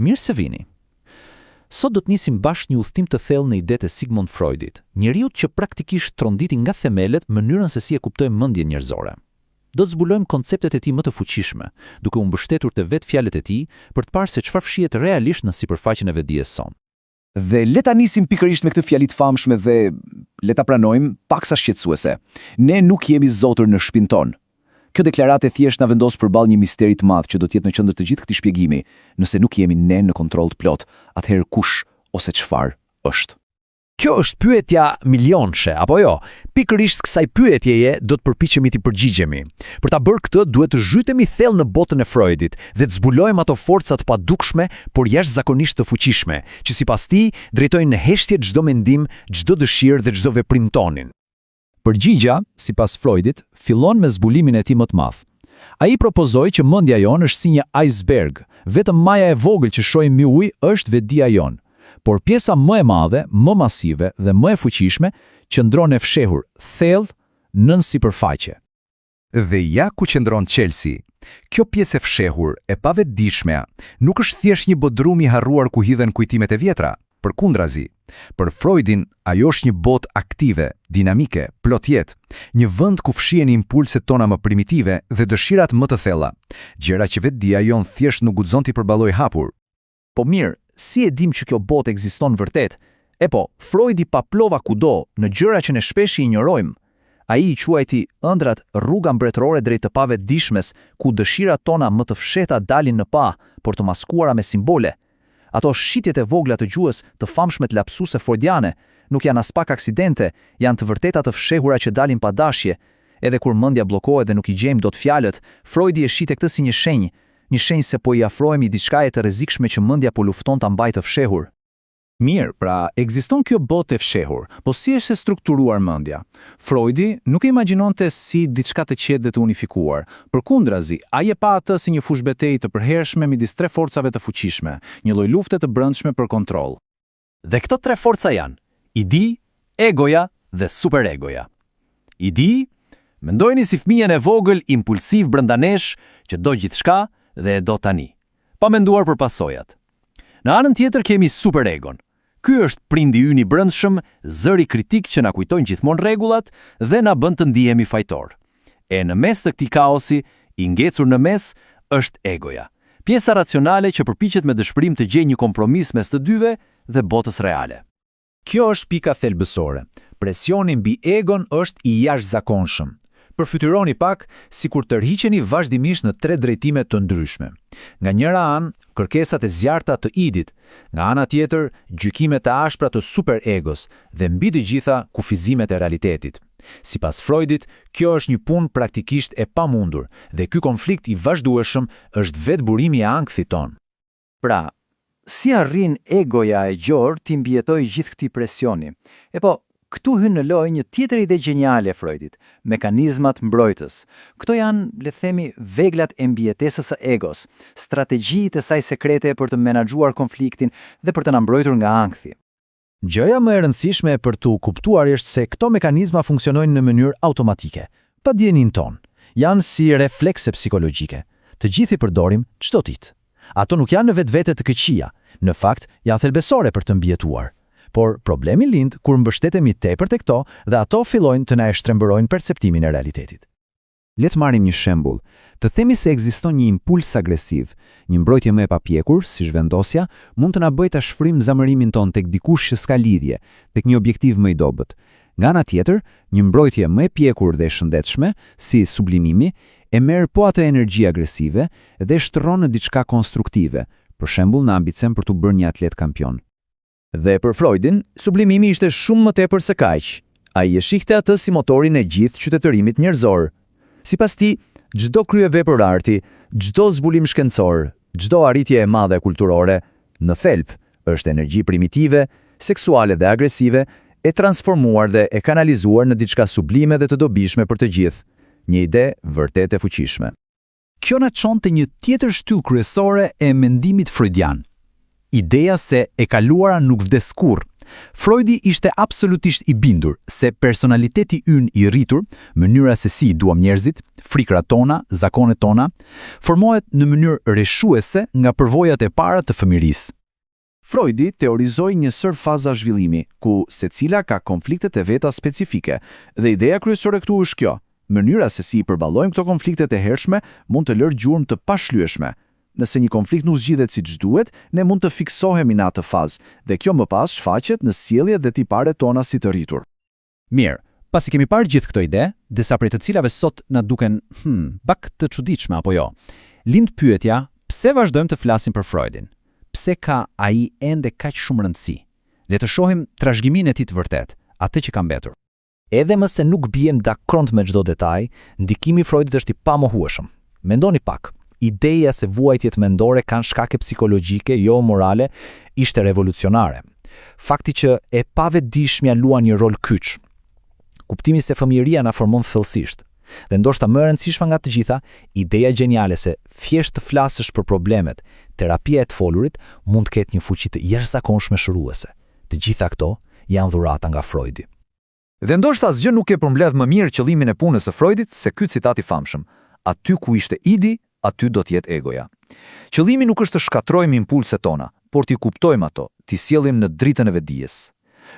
Mirë se vini! Sot do të nisim bashkë një udhëtim të thellë në idetë e Sigmund Freudit, njeriut që praktikisht tronditi nga themelet mënyrën se si e kuptojmë mendjen njerëzore. Do të zbulojmë konceptet e tij më të fuqishme, duke u mbështetur te vetë fjalët e tij, për të parë se çfarë fshihet realisht në sipërfaqen e vetëdijes sonë. Dhe le ta nisim pikërisht me këtë fjali të famshme dhe, le ta pranojmë, paksa shqetësuese. Ne nuk jemi zotër në shpinë tonë. Kjo deklaratë e thjeshtë na vendos përballë një misteri të madh që do të jetë në qendër të gjithë këtij shpjegimi, nëse nuk jemi ne në kontroll të plotë, atëherë kush ose çfarë është? Kjo është pyetja milionëshe, apo jo? Pikërisht kësaj pyetjeje do të përpiqemi t'i përgjigjemi. Për ta bërë këtë, duhet të zhytemi thellë në botën e Freudit dhe të zbulojmë ato forca të padukshme, por jashtëzakonisht të fuqishme, që sipas tij, drejtojnë në heshtje çdo mendim, çdo dëshirë dhe çdo veprim tonin. Përgjigja, sipas Freudit, fillon me zbulimin e tij më të madh. Ai propozoi që mendja jonë është si një ajsberg, vetëm maja e vogël që shohim mbi ujë është vetëdija jonë. Por pjesa më e madhe, më masive dhe më e fuqishme qëndron e fshehur thellë nën sipërfaqe. Dhe ja ku qëndron çelësi. Kjo pjesë e fshehur, e pavetëdijshmja, nuk është thjesht një bodrum i harruar ku hidhen kujtimet e vjetra, përkundrazi. Për Freudin, ajo është një botë aktive, dinamike, plot jetë, një vend ku fshihen impulset tona më primitive dhe dëshirat më të thella, gjëra që vetëdija jonë thjesht nuk guxon t'i përballojë hapur. Po mirë, si e dimë që kjo botë ekziston vërtet? Epo, Freudi pa prova kudo, në gjëra që ne shpesh i injorojmë. Ai i quajti ëndrrat rruga mbretërore drejt të pavetëdijshmes, ku dëshirat tona më të fshehta dalin në pah, por të maskuara me simbole. Ato shitjet e vogla të gjuhës, të famshmet lapsuse freudiane, nuk janë aspak aksidente, janë të vërteta të fshehura që dalin pa dashje. Edhe kur mendja bllokohet dhe nuk i gjejmë dot fjalët, Freudi e shihte këtë si një shenjë, Një shenjë se po i afrohemi diçkaje të rrezikshme që mendja po lufton ta mbajë të fshehur. Mirë, pra, ekziston kjo botë e fshehur, po si është e strukturuar mendja? Freudi nuk e imagjinonte si diçka të qetë dhe të unifikuar. Përkundrazi, ai e pa atë si një fushëbetejë të përhershme midis tre forcave të fuqishme, një lloj lufte të brendshme për kontroll. Dhe këto tre forca janë, idi, egoja dhe superegoja. Idi, mendojeni si fëmijën e vogël impulsiv brenda nesh që do gjithçka dhe e do tani, pa menduar për pasojat. Në anën tjetër kemi superegon. Ky është prindi ynë i brendshëm, zëri kritik që na kujton gjithmonë rregullat dhe na bën të ndihemi fajtorë. E në mes të këtij kaosi, i ngecur në mes, është egoja. Pjesa racionale që përpiqet me dëshpërim të gjejë një kompromis mes të dyve dhe botës reale. Kjo është pika thelbësore. Presioni mbi egon është i jashtëzakonshëm. Përfytyroni pak sikur tërhiqeni vazhdimisht në tre drejtime të ndryshme. Nga njëra anë, kërkesat e zjarrta të idit, nga ana tjetër, gjykimet e ashpra të superegos dhe mbi të gjitha kufizimet e realitetit. Sipas Freudit, kjo është një punë praktikisht e pamundur dhe ky konflikt i vazhdueshëm është vetë burimi i ankthit tonë. Pra, si arrin egoja e gjorë t'i mbijetojë gjithë këtij presioni? Epo, këtu hyn në lojë një tjetër ide gjeniale e Freudit, mekanizmat mbrojtës. Këto janë, le të themi, veglat e mbijetesës së egos, strategjitë e saj sekrete për të menaxhuar konfliktin dhe për të na mbrojtur nga ankthi. Gjëja më e rëndësishme për t'u kuptuar është se këto mekanizma funksionojnë në mënyrë automatike, pa dijeninë tonë. Janë si reflekse psikologjike. Të gjithë i përdorim çdo ditë. Ato nuk janë në vetvete të këqija, në fakt janë thelbësore për të mbijetuar. Por problemi lind kur mbështetemi tepër tek to dhe ato fillojnë të na e shtrembërojnë perceptimin e realitetit. Le të marrim një shembull. Të themi se ekziston një impuls agresiv. Një mbrojtje më e papjekur, si zhvendosja, mund të na bëjë ta shfryjmë zemërimin tonë tek dikush që s'ka lidhje, tek një objektiv më i dobët. Nga ana tjetër, një mbrojtje më e pjekur dhe e shëndetshme, si sublimimi, e merr po atë energji agresive dhe e shndërron në diçka konstruktive, për shembull në ambicien për t'u bërë një atlet kampion. Dhe për Freudin, sublimimi ishte shumë më tepër se kaq. Ai e shihte atë si motorin e gjithë qytetërimit njerëzor. Sipas tij, çdo kryevepër arti, çdo zbulim shkencor, çdo arritje e madhe kulturore, në thelb, është energji primitive, seksuale dhe agresive, e transformuar dhe e kanalizuar në diçka sublime dhe të dobishme për të gjithë. Një ide vërtet e fuqishme. Kjo na çon te një tjetër shtyllë kryesore e mendimit freudian. Ideja se e kaluara nuk vdes kurrë. Freudi ishte absolutisht i bindur se personaliteti ynë i rritur, mënyra se si i duam njerëzit, frikërat tona, zakonet tona, formohet në mënyrë reshuese nga përvojat e para të fëmijërisë. Freudi teorizoi një sërë faza zhvillimi, ku secila ka konfliktet e veta specifike, dhe ideja kryesore këtu është kjo, mënyra se si i përballojmë këto konflikte të hershme mund të lërë gjurmë të pashlyeshme. Nëse një konflikt nuk zgjidhet siç duhet, ne mund të fiksohemi në atë fazë, dhe kjo më pas shfaqet në sjelljet dhe tiparet tona si të rritur. Mirë, pasi kemi parë gjithë këto ide, disa prej të cilave sot na duken, hmm, pak të çuditshme apo jo, lind pyetja, pse vazhdojmë të flasim për Freudin? Pse ka ai ende kaq shumë rëndësi? Le të shohim trashëgiminë e tij të vërtetë, atë që ka mbetur. Edhe nëse nuk biem dakord me çdo detaj, ndikimi i Freudit është i pamohueshëm. Mendoni pak, ideja se vuajtjet mendore kanë shkake psikologjike, jo morale, ishte revolucionare. Fakti që e pavetëdijshmja luan një rol kyç. Kuptimi se fëmijëria na formon thellësisht. Dhe ndoshta më e rëndësishme nga të gjitha, ideja gjeniale se thjesht të flasësh për problemet, terapia e të folurit mund të ketë një fuqi të jashtëzakonshme shëruese. Të gjitha këto janë dhurata nga Freudi. Dhe ndoshta asgjë nuk e përmbledh më mirë qëllimin e punës së Freudit se ky citat i famshëm: Aty ku ishte idi, aty do të jetë egoja. Qëllimi nuk është të shkatërrojmë impulset tona, por t'i kuptojmë ato, t'i sjellim në dritën e vetëdijes.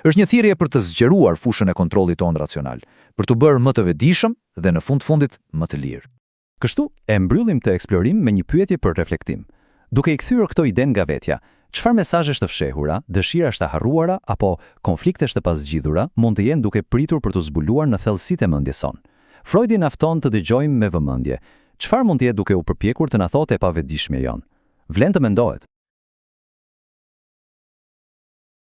Është një thirrje për të zgjeruar fushën e kontrollit tonë racional, për t'u bërë më të vetëdijshëm dhe në fund të fundit më të lirë. Kështu, e mbyllim këtë eksplorim me një pyetje për reflektim. Duke i kthyer këto ide nga vetja, çfarë mesazhesh të fshehura, dëshirash të harruara apo konfliktesh të pazgjidhura mund të jenë duke pritur për t'u zbuluar në thellësitë e mendjes sonë? Freudi na fton të dëgjojmë me vëmendje. Çfarë mund të jetë duke u përpjekur të na thotë e pavetëdijshmja jonë? Vlen të mendohet.